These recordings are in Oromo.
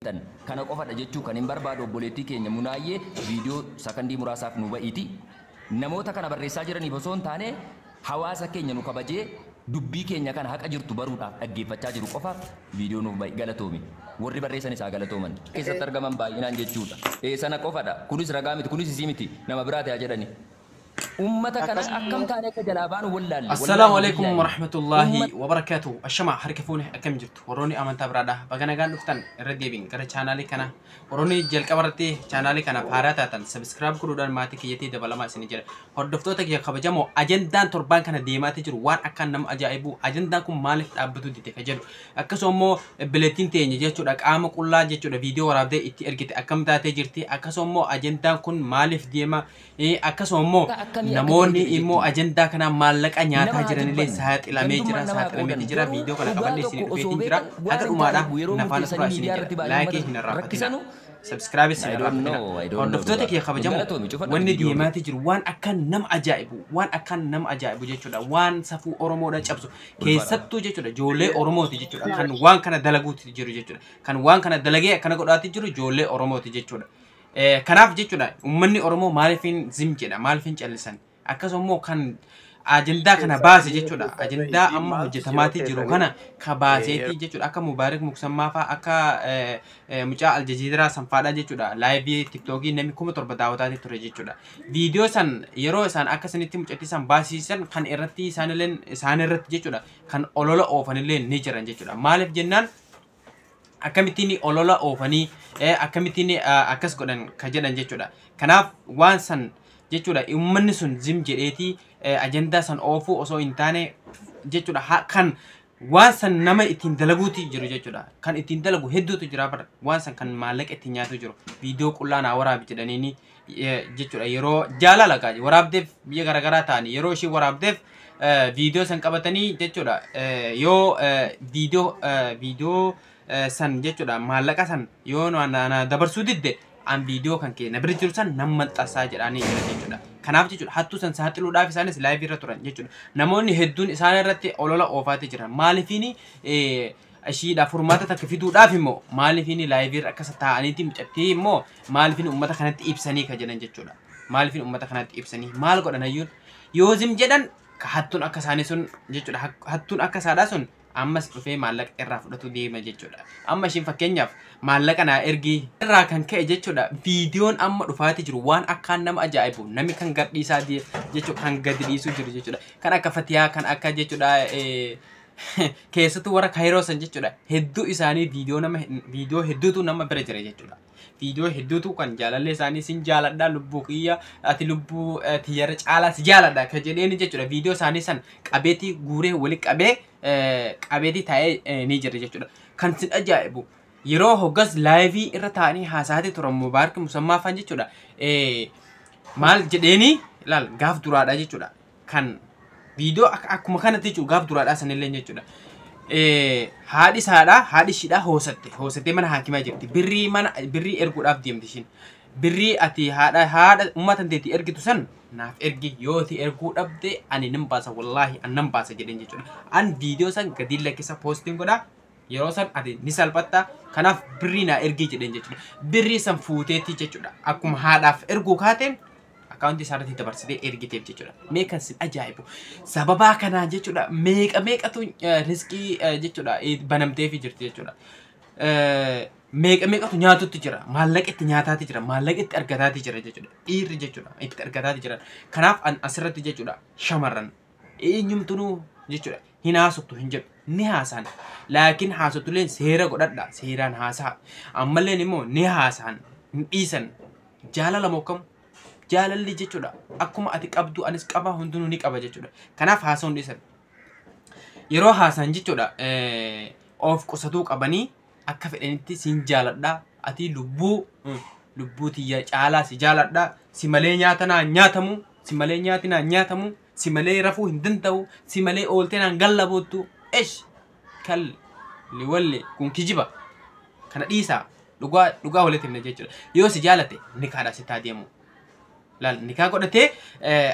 Beektan kana qofadha jechuu kan hin barbaadu. Obboleettii keenya Munaayyee, viidiyoo sakandii muraasaaf nu ba'iiti. Namoota kana barreessaa jiraniif osoo hin taane, hawaasa keenya nu kabajee dubbii keenya kana haqa jirtu baruudhaaf dhaggeeffachaa jiru qofaaf viidiyoo nuuf ba'i. Galatoomi. Warri barreessan isaa galatooman. Keessatti argaman baay'inaan jechuudha. Ee, sana qofadha. Kunis ragaa miti, kunis isii miti. Nama biraa ta'aa jedhani. Ummata kana akkam taane akka jalaa baanu wallaalle. Assalaamu alaikum warahmatullahi wabarakaatuh. Ashama, harka fuune, akkam jirtu? Warroonni amantaa biraadha. Baga nagaan dhuftan irra deebiin gara chaanaalii kana. Warroonni jalqaba irratti chaanaalii kanaaf haaraa taatan subscribe godhuudhaan maatii kiyyatti dabalamaa isin jira. Hordoftoota kiyya kabajamoo, ajandaan torbaan kana deemaatee jiru waan akkaan nama ajaa'ibu. Ajandaan kun maaliif dhaabbatu dide ka jedhu. Akkasuma immoo bilettiin teenya jechuudha, qaama qullaa jechuudha, viidiyoo waraabdee itti ergite akkam taatee jirti. Akkasuma immoo ajandaan kun maaliif deema? Akkasuma immoo namoonni immoo ajandaa kana maallaqa nyaataa jiranillee saaxilamee jira, saaxilamee jira. Viidiyoo kana qabannee isin dhufeetiin jira. Haga dhumaadha nafaana turaa isin jira. Like hin irraanfatina. Subscribe isin irraanfatina. Hordoftoota kiyya kabajamoo, wanni deemaatii jiru waan akkaan nama ajaa'ibu, waan akkaan nama ajaa'ibu jechuudha. Waan safuu Oromoodha cabsu. Keessattuu jechuudha, ijoollee Oromooti jechuudha. Kan waan kana dalaguuti jiru jechuudha. Kan waan kana dalagee akkana godhaati jiru ijoollee Oromooti jechuudha. Kanaaf jechuudha, uummanni Oromoo maaliifin zim jedha, maaliifin callisan? Akkasuma immoo kan ajandaa kana baase jechuudha, ajandaa amma hojjetamaatii jiru kana ka baaseeti jechuudha, akka Mubaarik Muksammaa fa'aa, akka mucaa Aljaziiraa sanfaadha jechuudha. Live TikTokii namni 7,000 daawwataatii ture jechuudha. Viidiyoo san yeroo isaan akka sanitti mucattii san baasisan kan irratti isaanillee isaan irratti jechuudha kan olola oofanillee ni jiran jechuudha. Maaliif jennaan, akkamittiin olola oofanii, akkamittiin akkas godhan ka jedhan jechuudha. Kanaaf waan san jechuudha, uummanni sun zim jedheetii ajandaa san oofuu osoo hin taane jechuudha, kan waan san nama ittiin dalaguuti jiru jechuudha. Kan ittiin dalagu hedduutu jira bara, waan san kan maallaqa ittiin nyaatu jiru. Viidiyoo qullaa naa waraabi jedhaniini jechuudha, yeroo jaalala gaa waraabdeef biyya garaagaraa ta'anii, yeroo ishee waraabdeef viidiyoo san qabatanii jechuudha, yoo viidiyoo san jechuudha maallaqa san yoo na dabarsuu didde, an viidiyoo kan kee na bira jiru san nan maxxansaa jedhanii jira jechuudha. Kanaaf jechuudha, hattuu san saaxiluudhaaf isaanis live irra turan jechuudha. Namoonni hedduun isaan irratti olola oofaatee jiran. Maaliifiin ishiidhaaf furmaata takka fiduudhaaf immoo maaliifiin live irra akkas taa'aniiti mucattii immoo maaliifiin uummata kanatti ibsanii ka jedhan jechuudha. Maaliifiin uummata kanatti ibsanii maal godhan hayyuun? Yoo zim jedhan, hattuun akka isaanii sun jechuudha, hattuun akka isaadhaa sun ammas dhufee maallaqa irraa fudhatu deema jechuudha. Amma ishiin fakkeenyaaf maallaqa naa ergii irraa kan ka'e jechuudha, viidiyoon amma dhufaati jiru waan akkaan nama ajaa'ibu, namni kan gadhiisaa jechuudha, kan gadi dhiisuu jiru jechuudha. Kan akka Fatiyaa, kan akka jechuudha, keessattuu warra Kaayiroo san jechuudha, hedduu isaanii viidiyoo nama viidiyoo hedduutu nama bira jira jechuudha. Viidiyoo hedduutu kan jaalallee isaanii sin jaaladha, lubbuu kiyya, ati lubbuu tiyyarra caalaa si jaaladha kan jedheeni jechuudha. Viidiyoo isaanii san qabeetii guuree walitti qabee qabeetii taa'ee ni jira jechuudha. Kan sin ajaa'ibu, yeroo hoggas live irra taa'anii haasa'aa turan Mubaarak Musammaa faan jechuudha. Maal jedheeni ilaal, gaaf duraadha jechuudha. Kan viidiyoo akkuma kanatti jechuudha, gaaf duraadhaa sanillee jechuudha. Haadhi isaadha, haadhi ishiidha hoosatte, hoosattee mana haakimaa jirti. Birrii mana birrii erguudhaaf deemti ishiin. Birrii ati haadha uummata teetii ergitu san naaf ergi, yoo ati erguu dhabde ani nan baasa, wallaahi an nan baasa jedheen jechuudha. An viidiyoo san gadi lakkisa, postiin godha, yeroo san ati ni salphatta, kanaaf birrii naa ergii jedheen jechuudha. Birrii san fuuteetti jechuudha, akkuma haadhaaf erguu kaateen akkaawuntii isaarratti dabarsitee ergiteef jechuudha. Mee kan sin ajaa'ibu, sababaa kanaan jechuudha meeqa meeqatu riskii jechuudha banamteefii jirti jechuudha. Meeqa meeqatu nyaatutti jira, maallaqa itti nyaataati jira, maallaqa itti argataati jira jechuudha. Dhiirri jechuudha itti argataati jira. Kanaaf an asirratti jechuudha, shamarran eenyumtunuu jechuudha hin haasoftu hin jedhu, ni haasaan, laakiin haasoftuleen seera godhadha, seeraan haasaa. Ammalleen immoo ni haasaan hin dhiisan. Jaalala mokkamu jaalalli jechuudha akkuma ati qabdu anis qaba, hundinuu ni qaba jechuudha. Kanaaf haasa'uun dhiisan. Yeroo haasaan jechuudha of qusatuu qabanii, akka fedhanitti siin jaaladha, ati lubbuu tiyya caalaa si jaaladha, si malee nyaata naan nyaatamu, si malee nyaati naan nyaatamu, si malee rafuu hin danda'u, si malee ooltee naan gallaboottu, esh kal liwalle kun kijiba kana dhiisaa, dhugaa dhugaa walitti himna jechuudha. Yoo si jaalate ni kaadha si deemu. Laal, nikaa godhatee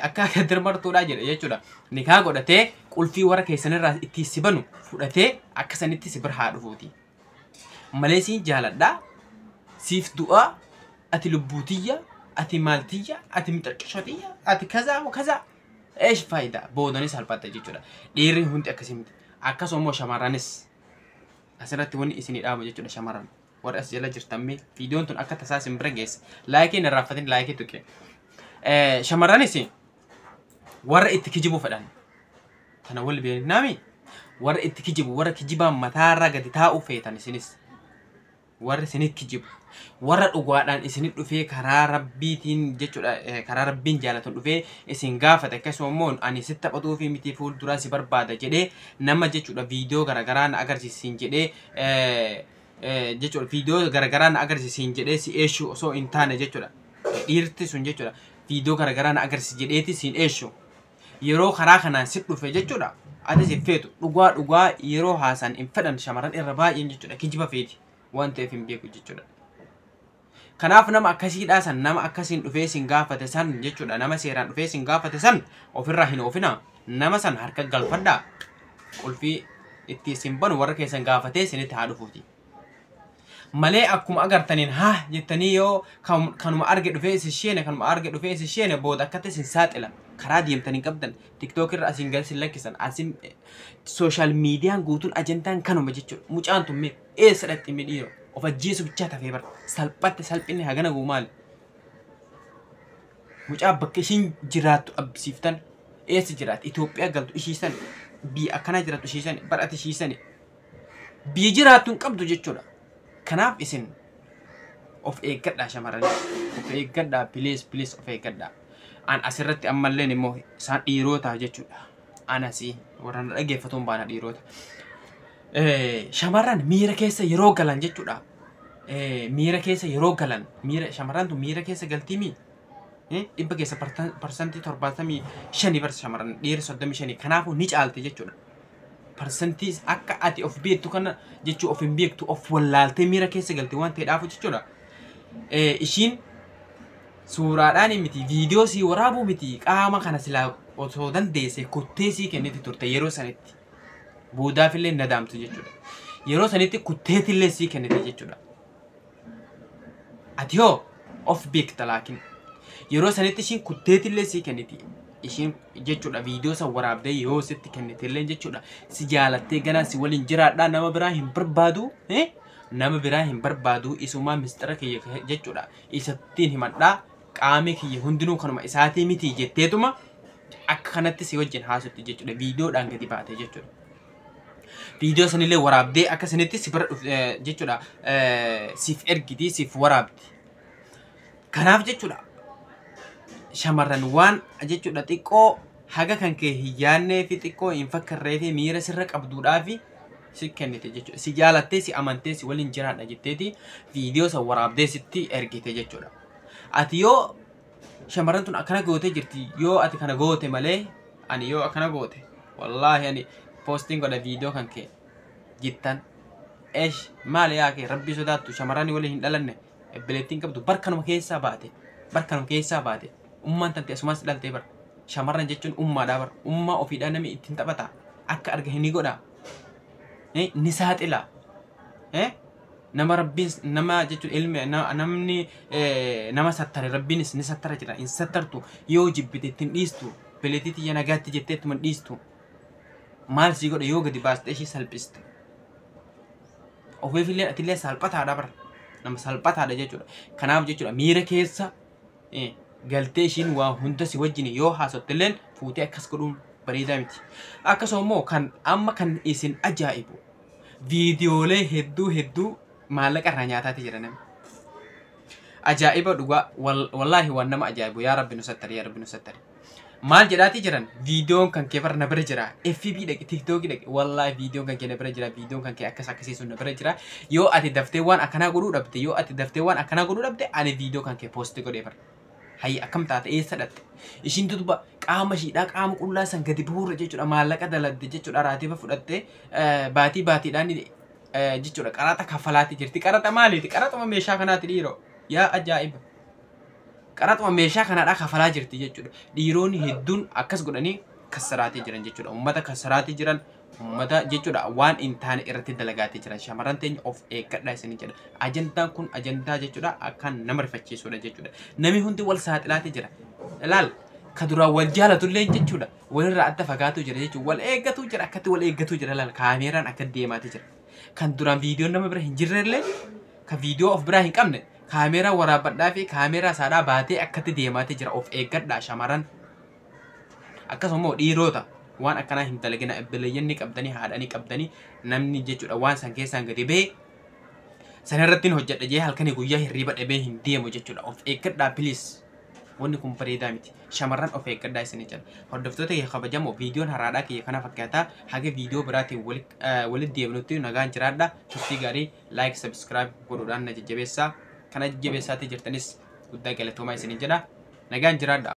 akka dirmartuudha jedha jechuudha. Nikaa godhatee qulfii warra keessanirraa itti si banu fudhatee akka sanitti si bira haa dhufuuti. Malee siin jaaladha. Siif du'aa, ati lubbuutiyya, ati maaltiyya, ati mixaqqishotiyya, ati kazaa kazaa. Eesh faayidaa boodanii salphatta jechuudha. Dhiirri hundi akkasii miti. Akkasuma immoo shamarranis asirratti wanni isinii dhaabu jechuudha shamarran. Warri as jala jirtan mee viidiyoon tun akka tasaa isin bira geesse. Laayikii hin irraanfatin laayikii tuqe. Shamarranis warra itti kijibuu fedhan. Kana wal beeknaami. Warra itti kijibu warra kijibaan mataarra gadi taa'uu feetan isinis. Warra isinit kijibu. Warra dhugaadhaan isinit dhufee karaa rabbiitiin jechuudha karaa rabbiin jaalatu dhufee isin gaafate akkasuma immoo ani sitti taphatuu fi miti fuulduraa si barbaada jedhee nama jechuudha viidiyoo garaagaraa na agarsiisin jedhee jechuudha viidiyoo garaagaraa na agarsiisin jedhee si eeshu osoo hin taane jechuudha. Dhiirti sun jechuudha viidiyoo garaagaraa na agarsiisi jedheeti siin eeshu. Yeroo karaa kanaan si dhufe jechuudha ati si feetu dhugaa dhugaa yeroo haasaan hin fedhan shamarran irra baay'een jechuudha kijiba feeti waan ta'eef hin beeku jechuudha. Kanaaf nama akkasiidhaa san nama akkasiin dhufee sin gaafate san jechuudha nama seeraan dhufee sin gaafate san ofirraa hin oofina nama san harka galfadhaa qulfii itti isin banu warra keessan gaafatee isinitti haa dhufuuti. Malee akkuma agartaniin haa jettanii yoo kanuma arge dhufee isin sheene kanuma arge dhufee isin sheene booda akkatti isin saaxila karaa deemtanii qabdan tiktook irra asiin gadi isin lakkisan asiin sooshaal miidiyaan guutuun ajandaan kanuma jechuudha mucaan tun mee eessa dhaqxi mee dhiiroo of ajjeesu bichaa tafee bara salphatte salphinni hagana guu maali mucaa bakka ishiin jiraattu abbisiiftan eessa jiraatti Itoophiyaa galtu ishiisan biyya akkanaa jiraattu ishiisan barate ishiisan biyya jiraattu hin qabdu jechuudha. Kanaaf isin of eeggadhaa shamarran of eeggadhaa please please of eeggadhaa. An asirratti ammalleen immoo isaan dhiirota jechuudha. Anasi warra na dhaggeeffatuun baana dhiirota. Shamarran miira keessa yeroo galan jechuudha. Miira keessa yeroo galan miira shamarran tun miira keessa galtii mii? Dhibba keessa 75% bara shamarran dhiira 35 kanaafuu ni caalte jechuudha. Parsantii akka ati of beektu kana jechuu of hin beektu of wallaaltee miira keessa galte waan ta'eedhaafu jechuudha. Ishiin suuraadhaan miti viidiyoo sii waraabuu miti qaama kana silaa osoo dandeesse kuttee sii kenniti turte yeroo sanitti. Boodaafillee nadaamtu jechuudha. Yeroo sanitti kutteetillee sii kenniti jechuudha. Ati hoo of beekta laakiin yeroo sanitti ishiin kutteetillee sii kenniti. Ishiin jechuudha viidiyoo san waraabdee yoo sitti kennitellee jechuudha si jaalattee ganaa si waliin jiraadhaa nama biraa hin barbaadu nama biraa hin barbaadu isumaa mistira kiyya jechuudha isattiin himadhaa qaamni kiyya hundinuu kanuma isaatii miti jetteetuma akka kanatti si wajjin haasofti jechuudha viidiyoodhaan gadi baate jechuudha. Viidiyoo sanillee waraabdee akka sanitti si bira jechuudha siif ergiti siif waraabdi. Kanaaf jechuudha shamarran waan jechuudha xiqqoo haga kan kee hin yaadnee fi xiqqoo hin fakkarree fi miira sirra qabduudhaa fi si kennite jechuudha. Si jaalattee si amantee si waliin jiraadha jetteeti viidiyoo san waraabdee sitti ergite jechuudha. Ati yoo shamarran tun akkana gootee jirti yoo ati kana goote malee ani yoo akkana goote wallaahi ani poostiin godha viidiyoo kan kee jettan eesh maali yaa kee rabbii sodaattu shamarran waliin hin dhalanne ebbileettiin qabdu barkanuma keessaa baate barkanuma keessaa baate. Ummaan tante asumas dhaltee bara shamarran jechuun ummaadhaa bara ummaa ofiidhaa namni ittiin taphata akka arga hin godha ni saaxila nama rabbiin nama jechuun ilmi namni nama sattare rabbiinis ni sattara jira hin sattartu yoo jibbite ittiin dhiistu beleetii tiyya nagaatti jettee ittuma dhiistu maal sii godha yoo gadi baastee ishii salphiste ofiifillee atillee salphataadha bara nama salphataadha jechuudha kanaaf jechuudha miira keessa galtee ishiin waa hunda si wajjin yoo haasottilleen fuutee akkas godhuun bareedaa miti. Akkasuma immoo kan amma kan isin ajaa'ibu viidiyoolee hedduu hedduu maallaqa irraa nyaataati jira namni. Ajaa'iba dhugaa wallaahi waan nama ajaa'ibu yaa rabbi nu sattari yaa rabbi nu sattari. Maal jedhaati jiran viidiyoon kan kee bara na bira jira FB dhaqi TikTok dhaqi wallaahi viidiyoon kan kee na bira jira viidiyoon kan kee akkas akkasii sun na bira jira yoo ati daftee waan akkanaa godhuu dhabde yoo ati daftee waan akkanaa godhuu dhabde ani viidiyoo kan kee poosti godhee bara. Hayyi akkam taate eessa dhatte ishiin duduba qaama ishiidhaa qaama qullaa san gadi bu'uura jechuudha maallaqa daladde jechuudha raatiba fudhattee baatii baatiidhaan jechuudha qaraxa kaffalaati jirti qaraxa maaliiti qaraxuma meeshaa kanaati dhiiroo yaa ajaa'iba qaraxuma meeshaa kanaadhaa kaffalaa jirti jechuudha dhiiroonni hedduun akkas godhanii kassaraatii jiran jechuudha uummata kassaraatii jiran Uummata jechuudha waan hin taane irratti dalagaatee jira. Shamarran teenya of eeggadhaa isinii jedha. Ajandaan kun ajandaa jechuudha akkaan nama rifachiisudha jechuudha. Namni hundi wal saaxilaatee jira. Ilaal ka duraan wal jaalatullee jechuudha. Walirraa adda fagaatu jira jechuudha. Wal eeggatu jira akkatti wal eeggatu jira ilaal kaameeraan akka deemaatee jira. Kan duraan viidiyoon nama bira hin jirrellee kan viidiyoo of biraa hin qabne kaameeraa waraabbadhaa fi kaameeraa isaadhaa baatee akkatti deemaatee jira of eeggadhaa shamarran. Akkasuma immoo dhiirota waan akkanaa hin dalagina obboleeyyan ni qabdanii haadha ni qabdanii namni jechuudha waan san keessaan gadi ba'e sana irratti hin hojjedha jee halkanii guyyaa hirriiba dhabee hin deemu jechuudha of eeggadhaa please. Wanni kun bareedaa miti. Shamarran of eeggadhaa isinii jedha. Hordoftoota kiyya kabajamoo viidiyoon haraadhaa kiyya kana fakkaataa haga viidiyoo biraatiin walitti deebinutti nagaan jiraadha. Turtii gaarii like subscribe godhuudhaan na jajjabeessaa. Kana jajjabeessaatii jirtanis guddaa galatoomaa isinii jedha. Nagaan jiraadha.